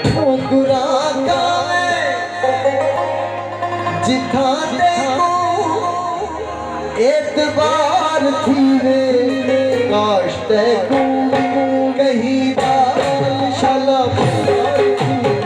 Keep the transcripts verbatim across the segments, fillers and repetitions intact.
ٹھوکراں کھاویں جتھاں تیکوں اعتبار تھیوے، کاش تیکوں کہیں دا شالا پیار تھیوے۔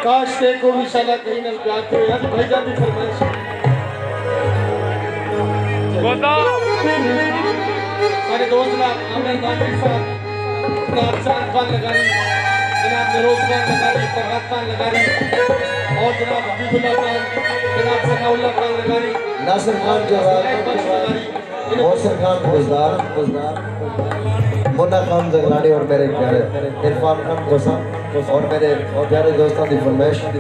کاش تیکوں وی شالا کہیں نال پیار تھیوے۔ ہاں جی، بھائی جان دی فرمائش۔ ساݙے دوست جناب عامر ناظری صاحب، جناب چاند خان لغاری، جناب نوروز خان لغاری، فرحت خان لغاری اور جناب حبیب اللہ خان، جناب ثناء اللہ خان لغاری، ناصر خان جوہر، بخش لغاری۔ محسن خان بزدار، منا خان زنگلانی اور میرے پیارے عرفان خان کھوسہ اور میرے پیارے دوستاں دی فرمائش۔ ساݙے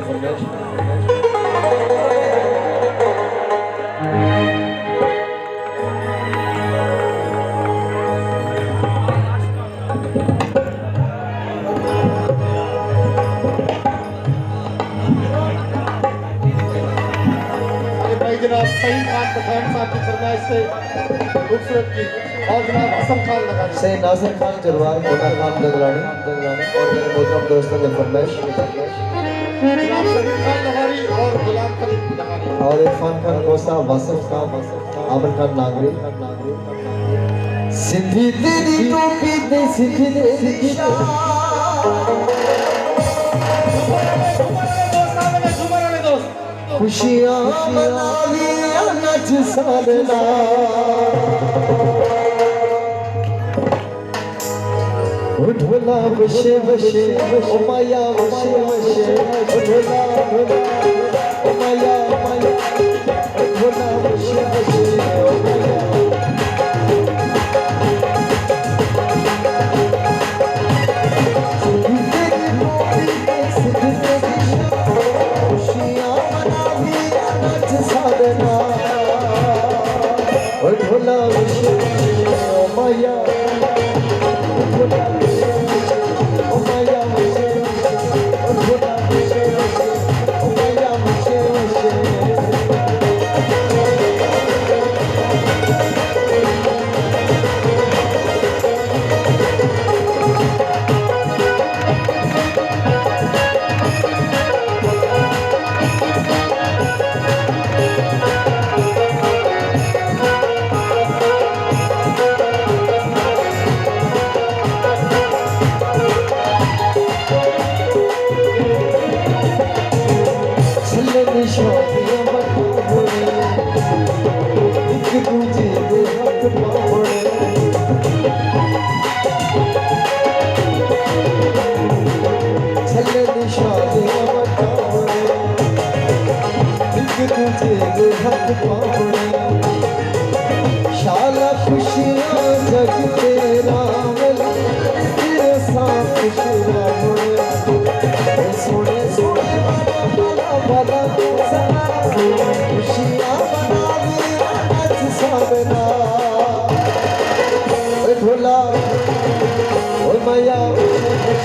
بھائی جناب سعید خان پٹھان صاحب دی فرمائش تے خوبصورت گیت اور جناب حسن خان لغاری۔ سئیں ناصر خان جلوار، منا خان دگلانی اور میرے محترم دوستوں دی فرمائش۔ جناب شہید خان لغاری اور غلام فرید لغاری۔ اور عرفان خان کھوسہ، واصف خان، عامر خان ناگری۔ سندھی تیݙی ٹوپی تے سندھی تیݙی شال۔ خوشیاں مناوی نچ سارے نال۔ او ڈھولا وشے وشے، او مایا وشے وشے، او ڈھولا ڈھولا، او مایا مایا، او ڈھولا وشے وشے، او مایا۔ خوشیاں مناوی نچ سارے نال، او ڈھولا وشے وشے، او مایا۔ او مایا۔ بہت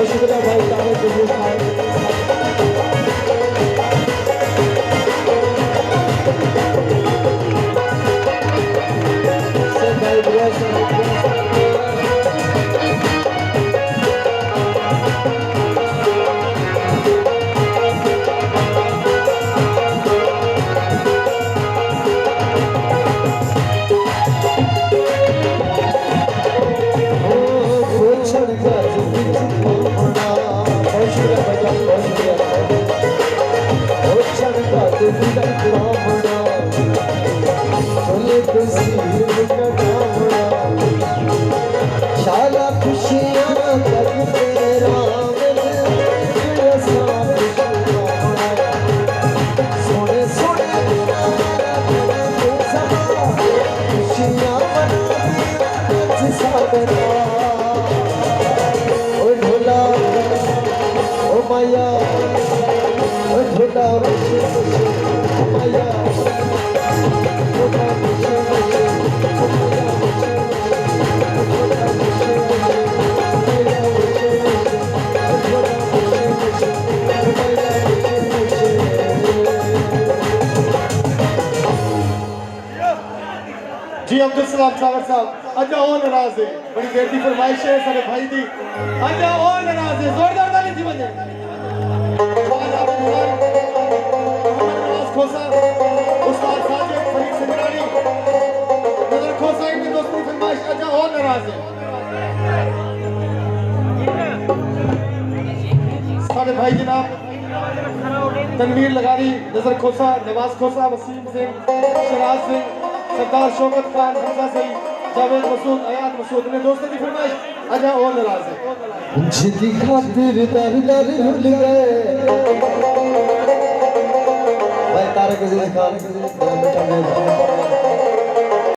شکریہ بھائی طارق عزیز صاحب۔ شالا خوشیاں تک تیرا سونے سونے خوشیاں مناتی سادنا۔ او ڈھولا، او مایا، او ڈھولا، او مایا۔ جی عبدالسلام ساغر صاحب، اڄاں او ناراض ہے۔ بڑی دیر دی فرمائش ہے سارے بھائی دی۔ اڄاں او ناراض ہے، زوردار تالی تھی ونڄے۔ محمد نواز کھوسہ، استاد ساجد، فرید سنگراڑی، نظر کھوسہ، ان دوستوں دی فرمائش، اڄاں او ناراض ہے۔ سارے بھائی جناب، تنویر لغاری، نظر کھوسہ، نواز کھوسہ، وسیم سنگھ، شہراز سنگھ، سردار شوکت خان، حمزہ سعید، جاوید مسعود، ایاز مسعود، انہیں دوستاں دی فرمائش، اڄاں او ناراض ہے۔ جدی خاطر در در بھل گئے۔ بھائی طارق عزیز خان، میرا میٹھا میز۔